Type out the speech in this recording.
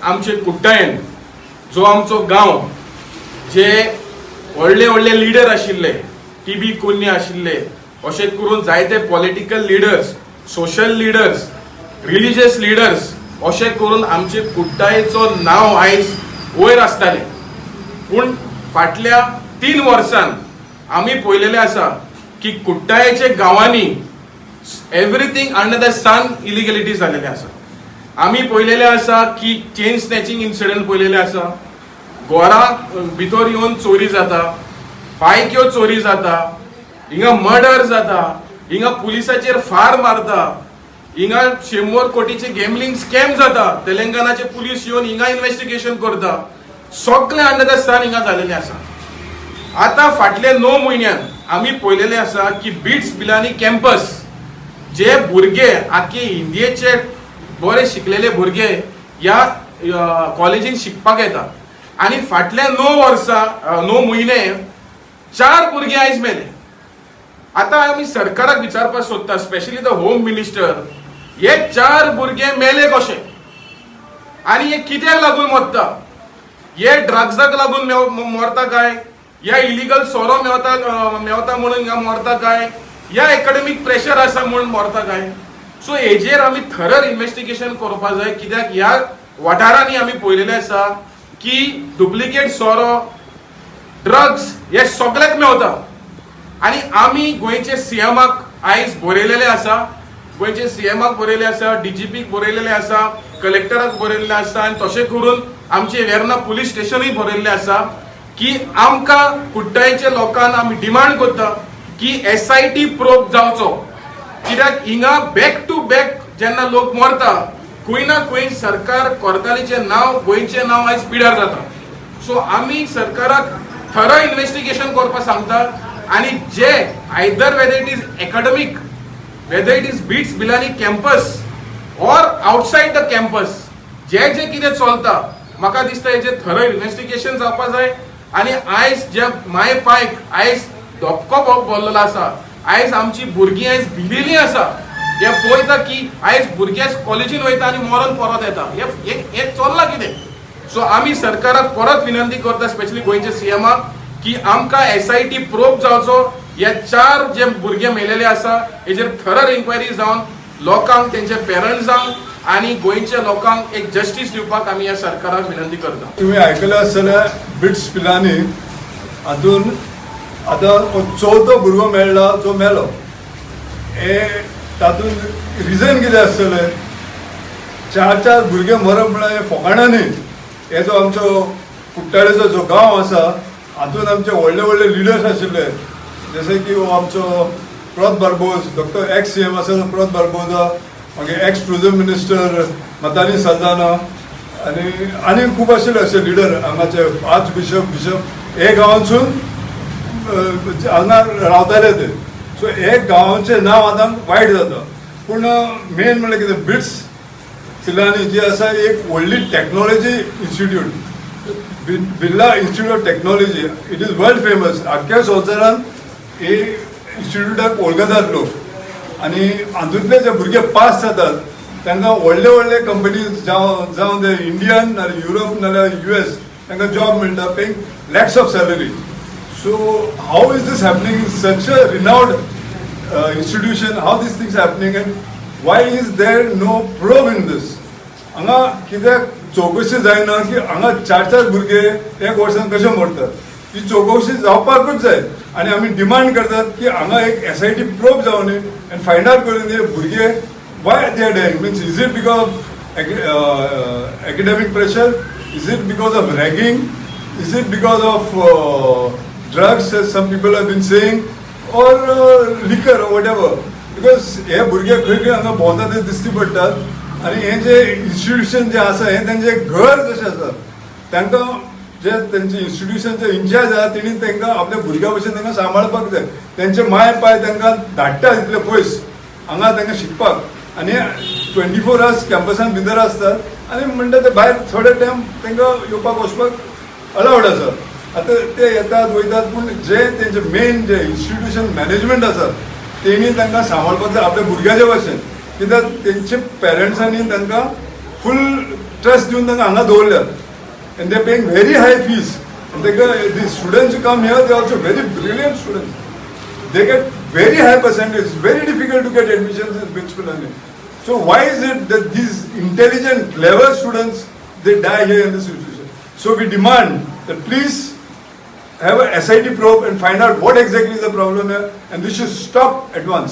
आमचे कुट्टायेन जो आमचो गांव, जे व्हडले व्हडले लिडर आशिल्ले, टीबी कुन्य आशिल्ले, अशें करून जायते political leaders, social leaders, religious leaders, अशें करून आमचे कुट्टायेचो नांव आयज वयर आसतालें. पूण फाटल्या 3 वर्सान आमी पळयलेलें आसा की कुट्टायेच्या गांवांनी everything under the sun illegality जालेले आसा. आमी पळयलेले आसा की चेन स्नॅचिंग इन्सिडंट पळयलेले आसा, घरा भितर येवन चोरी जाता, बायक्यो चोरी जाता, हिंगा मर्डर जाता, हिंगा पुलिसाचेर फार मारता, हिंगा 100 कोटीचे गॅम्बलिंग स्कॅम जाता, तेलंगणाचे पुलीस येवन हिंगा इन्व्हेस्टिगेशन करता. सगळे अंडर the सन हिंगा जालेले आसा. आता फाटले 9 म्हयन्यान आमी पळयलेले आसा की बिट्स पिलानी कॅम्पस, जे भुरगे आख्खे इंडियेचे बरे शिकलेले भुरगे ह्या कॉलेजीन शिकपाक येता आनी फाटल्या 9 वर्सां, 9 म्हयने चार भुरगे आयज मेले. आता आमी सरकाराक विचारपाक सोदता, स्पेशली the home minister, हे चार भुरगे मेले कशे आनी हे कित्याक लागून मरता? हे ड्रग्साक लागून मरता काय, या इलिगल सोरो मेवता म्हणून हिंगा मरता काय, या एकॅडमीक प्रेशर आसा म्हणून मरता काय? सो हेजेर आमी थरर इन्व्हेस्टिगेशन करपाक जाय, कित्याक ह्या वाठारांनी आमी पळयलेलें आसा की डुप्लिकेट सोरो, ड्रग्स हे सगळ्याक मेवता. आनी आमी गोंयचे सीएमाक आयज बरयलेले आसा, गोंयचे सीएमाक बरयले आसा, डीजीपीक बरयलेले आसा, कलेक्टराक बरयल्ले आसा आनी तशें करून आमचे वेर्ना पुलीस स्टेशनूय बरयल्ले आसा की आमकां कुट्टायच्या लोकांक आमी डिमांड करता की एसआयटी प्रोब जावचो, कित्याक हिंगा बॅक टू बॅक जेन्ना लोक मरता, खंय ना खंय सरकार कोर्तालीचें नांव, गोंयचें नांव आयज पिड्यार जाता. सो आमी सरकाराक थरो इन्व्हेस्टिगेशन करपाक सांगता आनी जे either whether it is academic, whether it is BITS Pilani campus or outside the campus, जे जे कितें चलता, म्हाका दिसता हेजेर थरो इन्व्हेस्टिगेशन जावपा जाय. आनी आयज जे माय पायक आयज धपको भरलेलो आसा, आयज आमची भुरगीं आयज भिलेली आसा. हे पळयता की आयज भुरगे कॉलेजीन वयता आनी मरोन परत येता. हे हे हे चल्लां कितें? सो आमी सरकाराक परत विनंती करता, स्पेशली गोंयच्या सीएमाक, की आमकां एसआयटी प्रोब जावचो. हे चार जे भुरगे मेलेले आसा हेजेर थरर इन्क्वायरी जावन लोकांक, तेंच्या पेरंट्सांक आनी गोंयच्या लोकांक एक जस्टीस दिवपाक आमी ह्या सरकाराक विनंती करता. तुम्ही ऐकलं आसतलें, बिट्स पिलानी हातून आतां हो चवथो भुरगो मेळ्ळा जो मेलो. हे तातूंत रिजन कितें आसतलें? चार चार भुरगे मरप म्हळ्यार हें फोकाणां न्ही. हे जो आमचो कुट्टाळेचो जो गांव आसा, हातूंत आमचे व्हडले व्हडले लिडर्स आशिल्ले, जशे की हो आमचो प्रॉत बार्बोज, डॉक्टर, एक्स सीएम आसा तो प्रॉत बार्बोजा, मागीर एक्स टुरिझम मिनिस्टर मतानी सल्दाना आनी आनी खूब आशिल्ले अशे लिडर हांगाचे, आर्च बिशप, बिशप हे गांवांतसून हांगा रावताले ते. सो हे गांवाचें नांव आतां वायट जाता. पूण मेन म्हणल्यार कितें, बिट्स पिलानी जी आसा एक व्हडली technology institute, Birla Institute of Technology, it is world famous. आख्ख्या संवसारांत हे इन्स्टिट्यूटाक वळखतात लोक आनी हातूंतले जे भुरगे पास जातात तांकां व्हडले व्हडले कंपनीज, जावं ते इंडियन नाल्यार युरोप नाल्यार युएस, तांकां जॉब मेळटा, paying lakhs of salary. So how is this happening in such a renowned institution? How these things happening and why is there no probe in this? हांगा कित्याक चवकशी जायना की हांगा चार चार भुरगे एक वर्सान कशे मरतात? ही चवकशी जावपाकूच जाय आनी आमी डिमांड करतात की हांगा एक एसआयटी प्रोब जावनी आनी फायंड आवट करून हे भुरगे why they are dying. Means, is it because of academic pressure? Is it because of ragging? Is it because of drugs, as some people have been saying, or liquor or whatever? Because हे भुरगे खंय खंय हांगा भोंवता ते दिश्टी पडटात आनी हे जे इन्स्टिट्यूशन जे आसा, हे तेंचें घर जशें आसा. तांकां जे तेंचे इन्स्टिट्यूशनचे इन्चार्ज आहा, तेणी तांकां आपल्या भुरग्या भशेन तांकां सांबाळपाक जाय. तेंचे माय पाय तांकां धाडटा इतले पयस हांगा तांकां शिकपाक आनी 24 आवर्स कॅम्पसान भितर आसतात आनी म्हणटा ते भायर थोडे टायम तांकां येवपाक वचपाक अलावड आसा. आतां ते येतात वयतात, पूण जे तेंचे मेन जे इन्स्टिट्यूशन मॅनेजमेंट आसा, तेणी तांकां सांबाळपाक जाय आपल्या भुरग्याच्या भशेन, कित्याक तेंचे पेरंट्सांनी तांकां फूल ट्रस्ट दिवन तांकां हांगा दवरल्यात and they paying very high fees and तांकां the students come here, they also very brilliant students. They get very high percentage. It's very difficult to get admissions in BITS Pilani. So why is it that these intelligent, clever students, they die here in this institution? So we demand that please have a SIT probe and find out what exactly is the problem here, and this should stop at once.